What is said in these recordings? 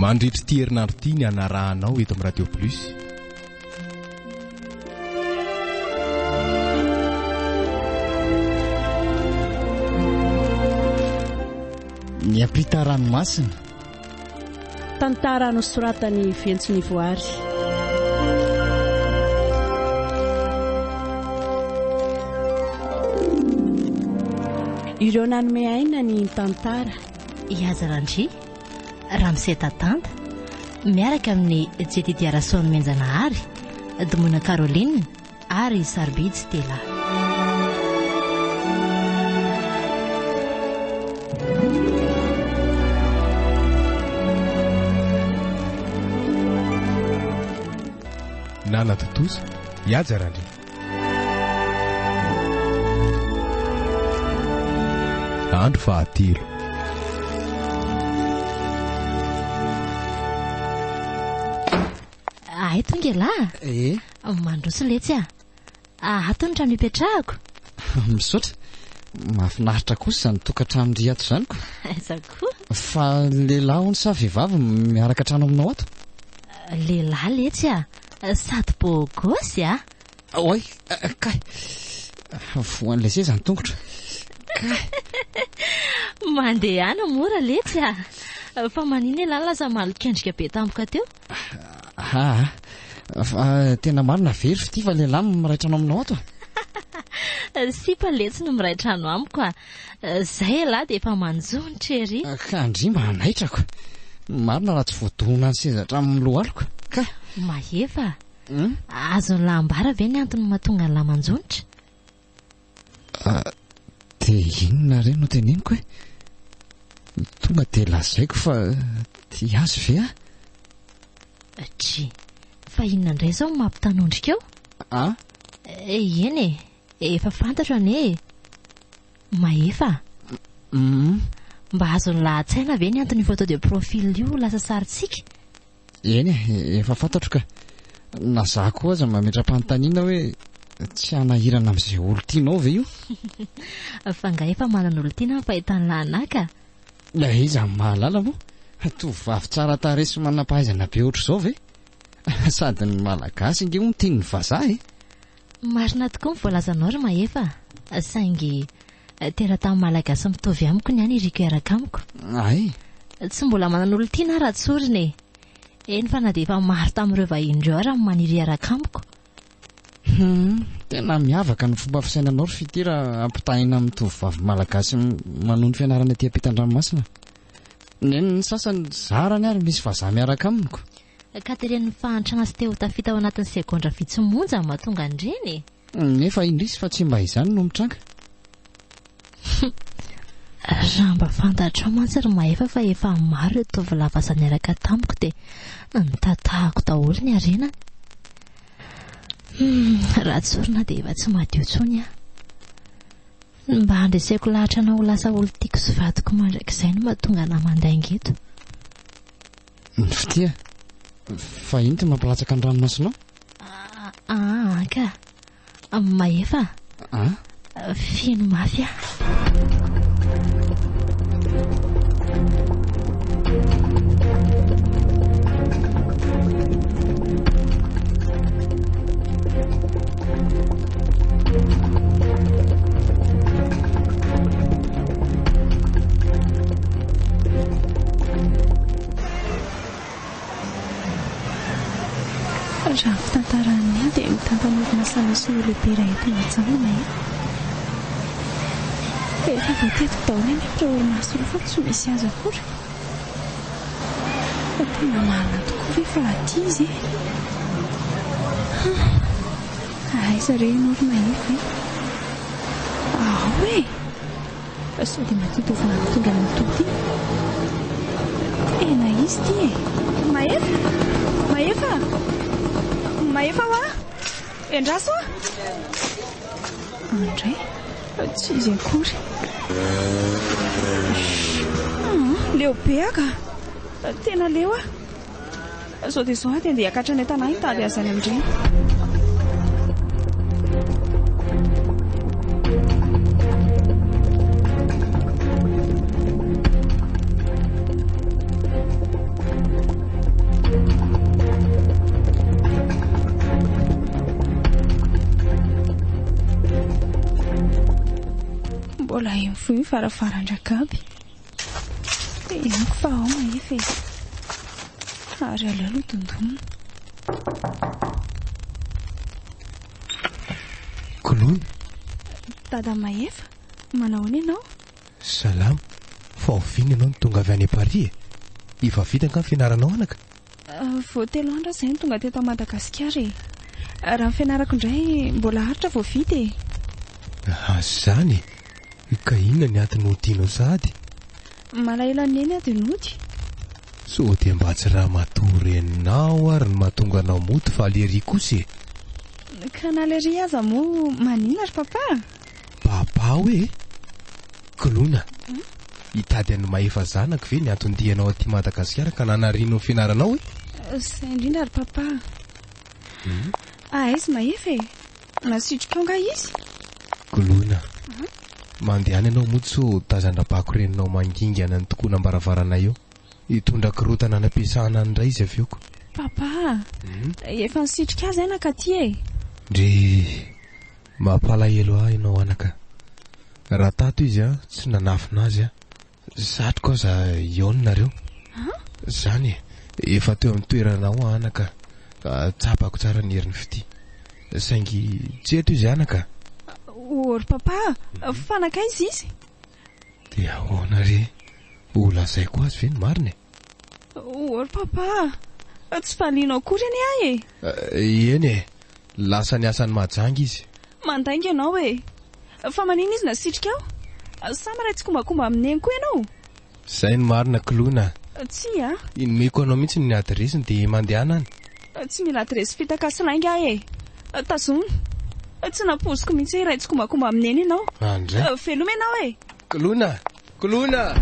Mandritra ity herinandro ity ny hanarahanao eto amin'ny Radio Plus. Miampita ranomasina. Tantara nosoratan'i Ventso Nivoary. Ireo nanome aina ny tantara. I Haja Randria, Ramose Tatanta, miaraka amin'i Jedidia Rasoanomenjanahary, Domoina Caroline ary Sarobidy Stella. Nanatontosa i Haja Randria. Andro fahatelo. Ay tonga ialahy. Eh. Mandroso letsy ah. Ato ny trano ipetrahako. Misaotra. Mahafinaritra kosa izany tokantranon-dry ato izany ko. Aiza koa? Fa lehilahy hono sa vehivavy miaraka trano aminao ato? Lehilahy letsy ah. Sady beau gosse ah. Oay, kay. Voan'ilay seza ny tongotro. Kay. Mandehana mora letsy ah. Fa maninona ialahy lasa malok'endrika be tampoka teo? Aa, fa tena marina ve ry fitia fa lehilahy miray trano aminao ato a? Sipa letsy no miray trano amiko a. Zay ialahy dia efa manjonitra ery. Ka ndry mba hanaitrako. Marina raha tsy voadona ny seza hatramin'ny lohaliko. Ka. Mahefa a. Azon'ny lahy ambara ve ny antony mahatonga an'lah manjonitra? Dia inona re no teneniko e? Tonga dia lazaiko fa tia azy ve aho? Dry, fa inona indray izao no mampitanondrika eo? A? Eny e, efa fantatro anie e. Mahefa a. Mba azon'ny lahatsaina ve ny anton'io photo de profil io lasa sarintsika? Eny e, efa fantatro ka. Na za koa aza mametra-panontaniana hoe tsy hanahirana amin'izay olon-tianao ve io? Fa nga efa manana olon-tiana ny fahitan'i Lana ka? Iza no mahalala moa? Tovovavy tsara tarehy sy manam-pahaizana be ohatr'izao ve? Sady ny Malagasy ange hono tian'ny vazaha e! Marina tokoa ny voalazanao ry Mahefa a! Saingy teratany Malagasy mitovy amiko ny ahy ny iriko hiaraka amiko. Hay! Tsy mbola manana olon-tiana aho raha tsorina e! Eny fa na dia efa maro tamin'ireo vahiny ireo ara no maniry hiaraka amiko. Hum! Tena miavaka ny fomba fisainanao ry Fitia raha ampitahaina amin'ny tovovavy Malagasy manohy ny fianarany aty ampitan-dranomasina. Ny sasany zarany ary misy vazaha miaraka aminy ko. Ka teren'ny fahantrana sy te ho tafita ao anatin'ny segondra vitsy monja no mahatonga an'ireny e! Nefa indrisy fa tsy mba izany no mitranga. Raha mba fantatrao mantsy ry Mahefa fa efa maro ireo tovolahy vazaha niaraka tamiko dia notatahako daholo ny harenany. Hum, raha tsorina dia efa tsy madio intsony aho. Ny mba handreseko lahatra anao ho lasa olon-tiako sy vadiko mandrakizay no mahatonga anà mandainga eto. Ny fitia? Fa ino ty mampilatsaka ny ranomasonao? Aa ka. Mahefa. A? Feno mafy aho. Raha ny fitantaran'i Neny dia mitantana orinasa misy ny lehibe iray eto Mahajanga Mahefa. Efa voatetika daholo anefa ireo orinasa ireo fa tsy misy azy akory. Fa tena marina tokoa ve fa aty izy e? Aiza re ianao ry Mahefa e? Ao e! Sao dia mba ity tovolahy mitondra moto ity? Tena izy ity e! Mahefa! Mahefa! Mahefa hoa! Endraso aho! Andray, tsy izy akory. Leo be aho ka! Tena leo aho. Zao dia zao aho dia andeha hiakatra any an-tanà hitady azy any amin-dreny. Mbola eo mifoha io varavaran-dRagaby. Henoko fa ao Mahefa e. Ary aleo aloha dondonina. Koloina. Dada Mahefa, manao ahoana ianao? Salama. Fa oviana ianao no tonga avy any Paris e? Efa vita angaha ny fianaranao anaka? Vao telo andro aho izay no tonga teto Madagasikara e. Raha ny fianarako indray mbola haharitra vao vita e. Ah, izany e! Ka inona ny antony hodianao sahady? Malahelo an'i Neny aho dia nody. Sao dia mba tsy ramatoa reninao ary no mahatonga anao mody fa Lery kosa e! Ka na Lery aza moa maninona ry Papa? Papa hoe? Koloina, hitady an'i Mahefa zanako ve ny anton-dianao aty Madagasikara ka nanarianao ny fianaranao e? Izay indrindra ry Papa. Aiza Mahefa e? Nasitrika ao angaha izy? Koloina, mandehana ianao mody sao tazan-drabako reninao mangingana ny tokonam-baravaranay eo. Hitondra korontana any am-piasana any indray izy avy eo ko. Papa a! Efa nisitrika azy aho nankaty e! Ndry! Mampalahelo ahy ianao anaka. Raha tato izy an, tsy nanafina azy aho. Satriko aza hihaona nareo. Zany e, efa teo amin'ny toeranao aho anaka, tsapako tsara ny herin'ny fitia. Saingy tsy eto izy anaka. Oh ry papa a, fa nankaiza izy? Dia ahoana re? Ho lazaiko azy ve ny marina e? Oh ry papa a, tsy valianao akory anie ahy e! Eny e, lasa niasa any Mahajanga izy. Mandainga ianao e! Fa maninona izy nasitrika aho? Sa miray tsikombakomba amin'i Neny koa ianao? Izay no marina Koloina a! Tsia a! Nomeko anao mihitsy ny adiresiny dia mandehana any. Tsy mila adiresy fitaka sy lainga aho e! Tazomy! Tsy nampoiziko mihitsy hoe hiray tsikombakomba amin'i Neny ianao. Andray! Veloma ianao e! Koloina! Koloina!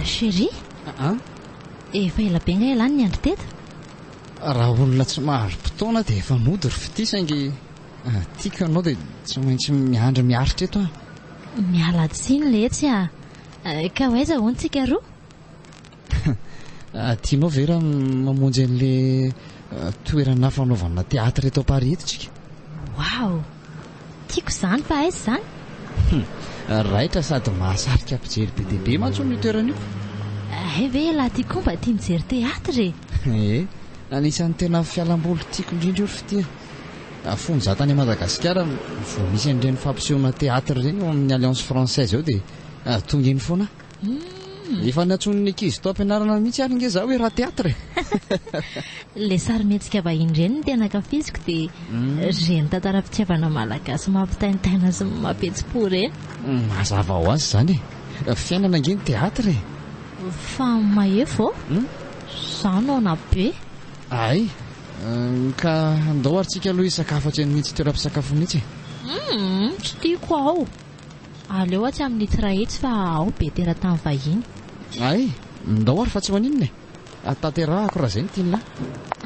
Chérie? An? Efa ela be nga ialahy niandry teto? Raha olona tsy mahari-potoana dia efa mody ry fitia saingy Tiako ianao dia tsy maintsy miandry miaritra eto aho. Miala tsiny letsy a! Ka ho aiza hono tsika roa? Tianao ve raha mamonjy an'ilay toerana fanaovana théâtre eto Paris eto tsika? Waouh! Tiako izany fa aiza izany? Raitra sady mahasarika mpijery be dia be mantsy hono io toerana io. Hay ve ialahy ity koa mba tia mijery théâtre e? Ee, anisan'ny tena fialamboly tiako indrindra io ry fitia. Fony izaho tany Madagasikara vao misy an'ireny fampisehoana théâtre ireny ao amin'ny Alliance Française ao dia tonga eny foana aho. Efa niantsoan'ny ankizy tao am-pianarana mihitsy ary nge izaho hoe ra-théâtre e! Ilay sarimihetsika vahiny ireny no tena ankafiziko dia ireny tantaram-pitiavana malagasy mampitaintaina sy mampihetsi-po ireny. Mazava ho azy izany e! Fiainana ange ny théâtre e! Fa mahefa ô! Izaho noana be! Hay! Ka ndao ary tsika aloha hisakafo atsy amin'itsy toeram-pisakafoana itsy e. Humm, tsy tiako ao. Aleo atsy amin'itsy iray itsy fa ao be teratany vahiny. Hay, ndao ary fa tsy maninona e. Tanterahako raha izay no tian'lah.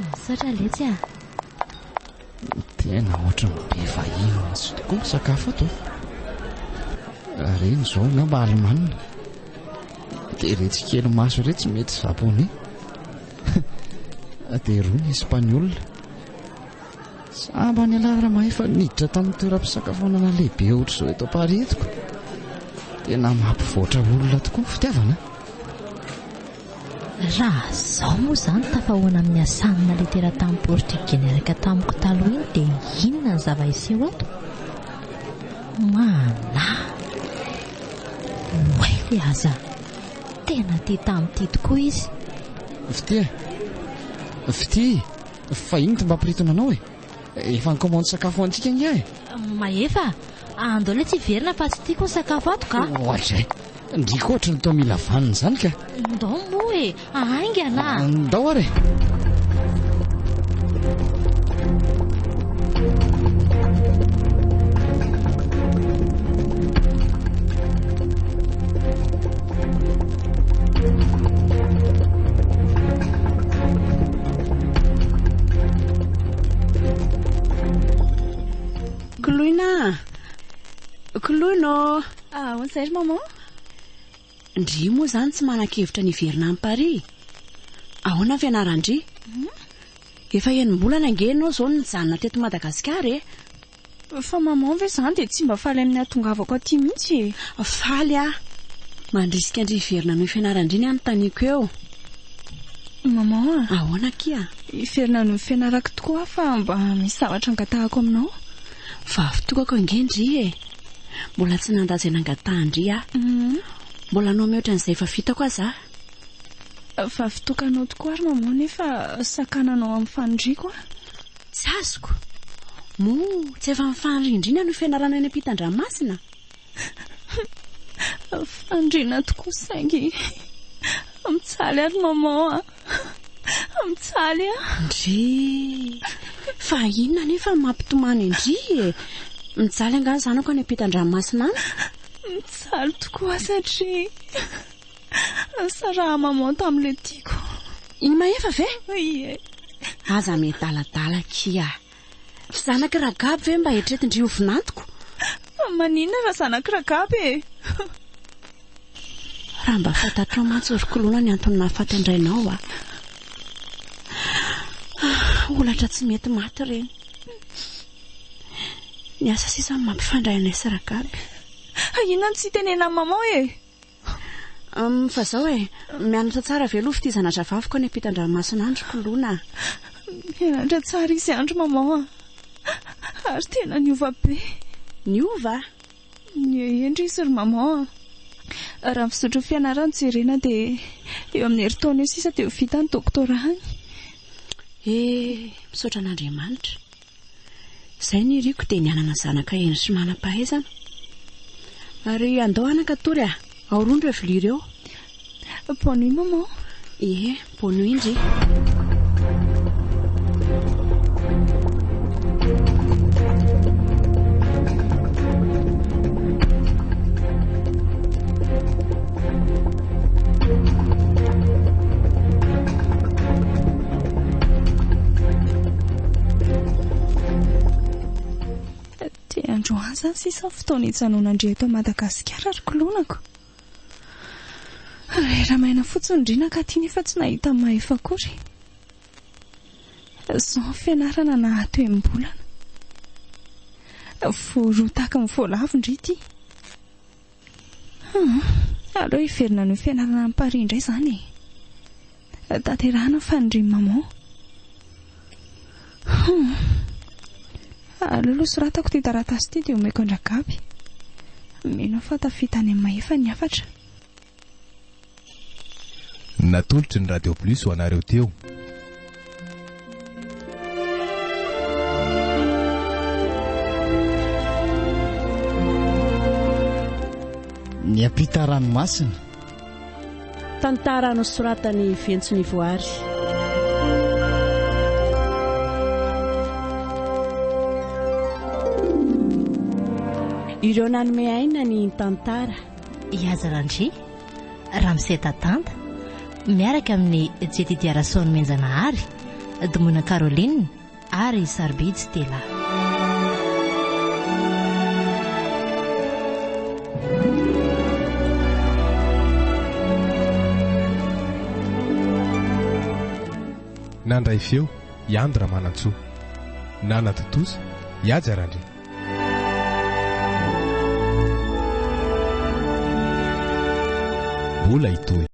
Misaotra letsy a. Tena ohatran'ny be vahiny mihitsy tokoa ny sakafo ato a. Ireny izao angamba alemanina. Dia iretsy kely maso iretsy mety japonais. Dia roa ny espaniola. Sambany ialahy Ramahefa niditra tamin'ny toeram-pisakafoanana lehibe ohatr'izao eto Paris eto ko. Tena mampivoatra olona tokoa ny fitiavana. Raha izao moa izany tafahoana amin'ny asanina ilay teratany portugais niaraka tamiko taloha iny dia inona ny zava-hiseho ato? Manahy! Oay le aza! Tena tia tamin'ity tokoa izy. Fitia e! Fitia! Fa inona ity mba ampiritona anao e? Efa ni-commande sakafo ho antsika ange aho e! Mahefa a! Andao letsy hiverina fa tsy tiako ny sakafo ato ka! Oadray! Ndry koa ohatry ny toa mila vanona izany ka! Ndao moa e! Haingana! Ndao ary e! Koloina a! Koloina ô! Ahoana izay ry maman? Ndry moa izany tsy manan-kevitra ny hiverina any Paris? Ahoana ny fianaran-dry? Efa enim-bolana ange ianao izao no nijanona teto Madagasikara e! Fa maman ve izany dia tsy mba faly amin'ny hahatongavako aty mihitsy e? Faly aho. Mandrisika an-dry hiverina hanohy fianaran-dry ny anontaniako eo. Maman a! Ahoana akia? Hiverina hanohy fianarako tokoa aho fa mba misy zavatra angatahako aminao. Vavy tokako ange ndry e! Mbola tsy nandà izay nangatahan-dry aho. Mbola hanao mihoatra an'izay efa vitako aza aho. Vavy tokanao tokoa ary maman nefa sakananao amin'ny faniriako aho. Tsy azoko. Moa tsy efa mifanrindrina no fianarana any ampitan-dranomasina? Fandriana tokoa saingy mijaly ary maman a! Mijaly aho. Ndry! Fa inona anefa no mampitomany an-dry e? Mijaly angaha ny zanako any ampitan-dranomasina any? Mijaly tokoa aho satria nisarahan'i maman tamin'ilay tiako. I Mahefa ve? Ie. Aza miadaladala akia. Zanak'i Ragaby ve mba eritreretin-dry ho vinantoko? Fa maninona raha zanak'i Ragaby e? Raha mba fantatrao mantsy ry Koloina ny antony nahafaty an-drainao a! Holatra tsy mety maty ireny. Ny asa sisa no mampifandray anay sy Ragaby. Inona no tsy itenenan'i maman e? Humm fa zao e, mianatra tsara ve aloha fitia zana-dravaviko any ampitan-dranomasina any ry Koloina a? Mianatra tsara izy any ry maman a! Ary tena niova be. Niova? Niha-hendry izy ry maman a! Raha ny fizotry ny fianarany jerena dia eo amin'ny herintaona eo sisa dia ho vita ny doctorat-ny. Eh, misaotra an'Andriamanitra. Izay no iriko dia ny hanana zanaka hendry sy manam-pahaizana. Ary andao anaka hatory a! Aorony ireo vilia ireo. Bonne nuit maman. Ie, bonne nuit ndry. Dia androany izany sisa ny fotoana hijanonandry eto Madagasikara ry kolonako. Rera-maina fotsiny ndry nankaty nefa tsy nahita mahefa akory. Izao ny fianarana nahato enim-bolana. Voaroa tahaky ny voalavo ndry ity. Hum, aleo hiverina hanohy fianarana any Paris indray izany e. Tanterahina ny fanirian'i maman. Hum, aleo aloha soratako ity taratasy ity dia omeko an-dRagaby. Mino aho fa tafita any amin'i Mahefa ny hafatra. Natolotry ny Radio Plus ho anareo teo. Niampita ranomasina. Tantara nosoratan'i Ventsy Nivoary. Ireo nanome aina ny tantara. Ihaja Randria, Ramose Tatanta, miaraka amin'i Jedidia Rasoanomenjanahary, Domoina Caroline ary Sarobidy Stella. Nandray feo, i Andry Ramanantsoa. Nanatontosa, i Haja Randria. Mbola hitohy.